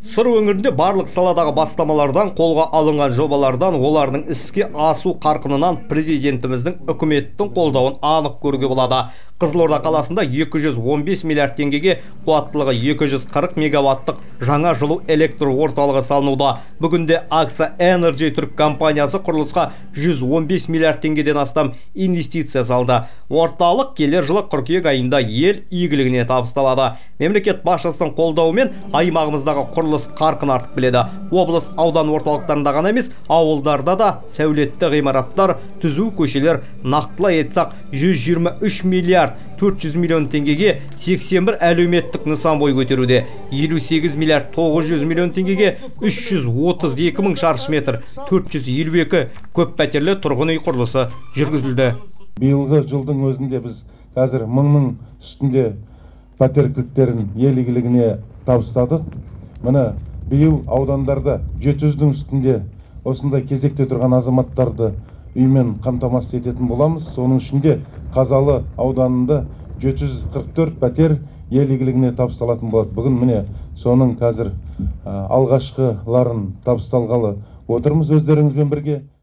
Сыр өңірінде барлық саладағы бастамалардан, қолға алынған жобалардан, олардың іске асу қарқынынан президентіміздің, үкіметтің қолдауын анық көруге болады. Қызылорда қаласында 215 миллиард теңгеге қуаттылығы 240 мегаваттық жаңа жылу электр орталығы салынуда. Бүгінде Акса Energy түрік компаниясы құрылысқа 115 миллиард теңгеден астам инвестиция салды. Орталық келер жылы қыркүйек айында ел игілігіне табысталады. Мемлекет басшысының қолдауымен аймағымыздағы құрылыс қарқын артып келеді. Облыс, аудан орталықтарында ғана емес, ауылдарда да сәулетті ғимараттар, түзу көшелер, нақтылай айтсақ, 123 миллиард 400 миллион теңгеге 81 әлеуметтік нысан бой көтеруде. 58 миллиард 900 миллион теңгеге 332 мың шаршы метр 452 көп пәтерлі тұрғын үй құрылысы жүргізілді. Биылғы жылдың өзінде біз қазір мыңның үстінде пәтер кілттерін ел игілігіне табыстадық. Міне, биыл аудандарда 700-дің үстінде осындай кезекте тұрған азаматтарды үймен қамтамасыз ететін боламыз. Соның ішінде Қазалы ауданында 744 пәтер ел игілігіне табысталатын болады. Бүгін міне соның қазір алғашқыларын табысталғалы отырмыз өздеріңізбен бірге.